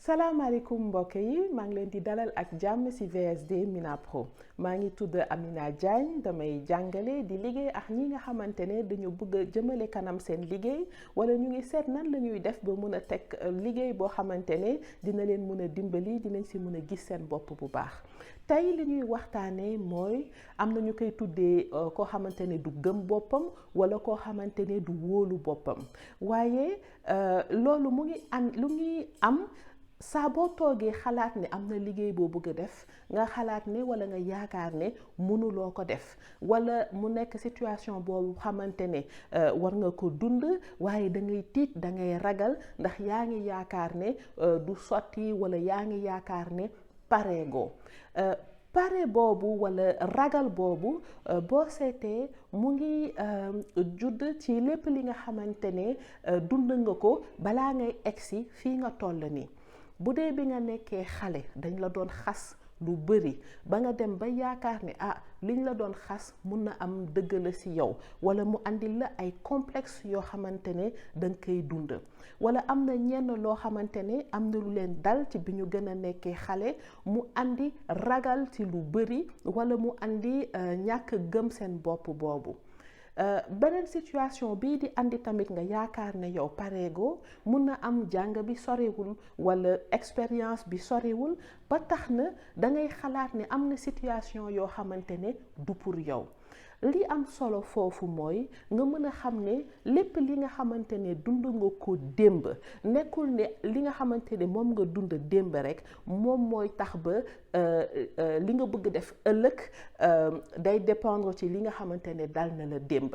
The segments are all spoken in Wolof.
salaamaaleykum mbokk yi maa ngi leen di dalal ak jàmm ci VSD Mina Pro maa ngi tudd Amina Diagne damay jàngale di liggéey ak ñi nga xamante ne dañu bëgg a jëmale kanam seen liggéey wala ñu ngi seet nan la ñuy def ba mën a teg liggéey boo xamante ne dina leen mën a dimbali dinañ ci mën a gis seen bopp bu baax. tey li ñuy waxtaanee mooy am na ñu koy tuddee koo xamante ne du gëm boppam wala koo xamante ne du wóolu boppam waaye loolu mu ngi am. saa boo toogee xalaat ne am na liggéey boo bëgg a def nga xalaat ne wala nga yaakaar ne mënuloo ko def wala mu nekk situation boobu xamante ne war nga ko dund waaye da ngay tiit da ngay ragal ndax yaa ngi yaakaar ne du sotti wala yaa ngi yaakaar ne pareegoo pare boobu wala ragal boobu boo seetee mu ngi judd ci lépp li nga xamante ne dund nga ko balaa ngay egsi fii nga toll nii. bu dee bi nga nekkee xale dañ la doon xas lu bari ba nga dem ba yaakaar ne liñ la doon xas mun na am dëgg la ci yow wala mu andil la ay complexe yoo xamante ne danga koy dund wala am na ñenn loo xamante ne am na lu leen dal ci bi ñu gën a nekkee xale mu andi ragal ci lu bari wala mu andi ñàkk gëm seen bopp boobu. beneen situation bii di andi tamit nga yaakaar ne yow pareegoo mun na am jàng bi sorewul wala expérience bi sorewul ba tax na dangay xalaat ne am na situation yoo xamante ne du pour yow li am solo foofu mooy nga mën a xam ne lépp li nga xamante ne dund nga ko démb nekkul ne li nga xamante ne moom nga dund démb rek moom mooy tax ba li nga bëgg def ëllëg day dépendre ci li nga xamante ne dal na la démb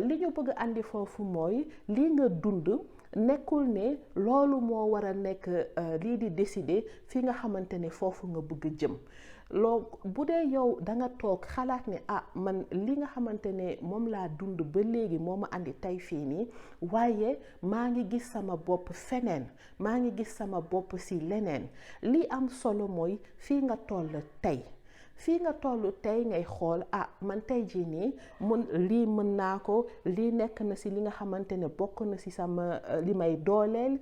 li ñu bëgg andi foofu mooy li nga dund nekkul ne loolu moo war a nekk lii di décider fi nga xamante ne foofu nga bëgg jëm bu dee yow da nga toog xalaat ne man li nga xamante ne moom laa dund ba léegi moo ma andi tey fii nii waaye maa ngi gis sama bopp feneen maa ngi gis sama bopp ci leneen li am solo mooy fii nga toll tey fii nga toll tey ngay xool man tey jii nii lii mën naa ko lii nekk na ci li nga xamante ne bokk na ci sama li may dooleel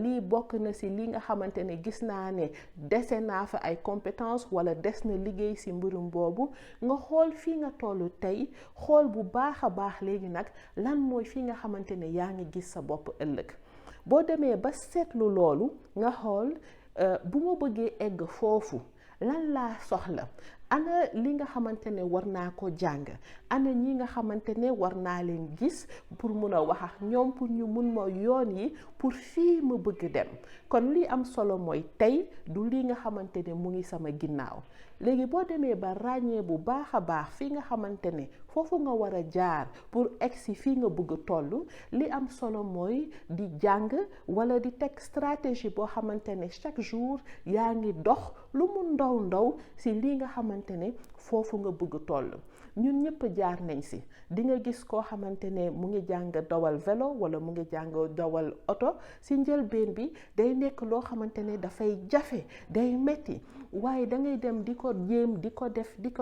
lii bokk na ci li nga xamante ne gis naa ne dese naa fa ay compétence wala des na liggéey ci mbirum boobu nga xool fii nga toll tey xool bu baax a baax léegi nag lan mooy fii nga xamante ne yaa ngi gis sa bopp ëllëg boo demee ba seetlu loolu nga xool bu ma bëggee egg foofu lan laa soxla ana li nga xamante ne war naa ko jàng ana ñi nga xamante ne war naa leen gis pour mun a wax ak ñoom pour ñu mun ma yoon yi pour fii ma bëgg dem kon li am solo mooy tey du li nga xamante ne mu ngi sama ginnaaw léegi boo demee ba ràññee bu baax a baax fii nga xamante ne foofu nga war a jaar pour egsi fii nga bëgg toll li am solo mooy di jàng wala di teg stratégie boo xamante ne chaque jour yaa ngi dox lu mu ndaw ci li nga xamante ne foofu nga bëgg toll ñun ñëpp jaar nañ ci di nga gis koo xamante ne mu ngi jàng dawal vélo wala mu ngi jàng dawal oto ci njëlbeen bi day nekk loo xamante ne dafay jafe day metti waaye da ngay dem di ko jéem di ko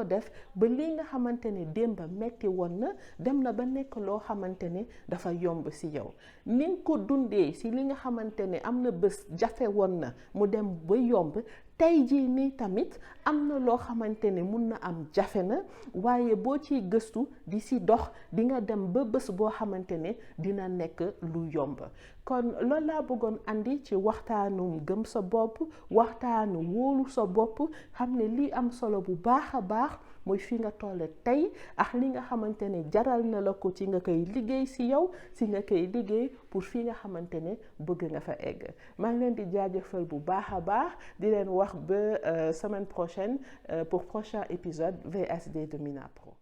def ba li nga xamante ne démb metti woon na dem na ba nekk loo xamante ne dafa yomb ci yow ni nga ko dundee ci li nga xamante ne am na bés jafe woon na mu dem ba yomb tey jii nii tamit am na loo xamante ne mun na am jafe na waaye boo ciy gëstu di ci dox di nga dem ba bés boo xamante ne dina nekk lu yomb kon loolu laa bëggoon andi ci waxtaanu gëm sa bopp waxtaanu wóolu sa bopp xam ne lii am solo bu baax a baax mooy fi nga toll tey ak li nga xamante ne jaral na la ko ci nga koy liggéey ci yow ci nga koy liggéey pour fi nga xamante ne bëgg nga fa egg maa ngi leen di jaajëfal bu baax a baax di leen wax ba semaine prochaine pour prochain épisode VSD de Mina Pro.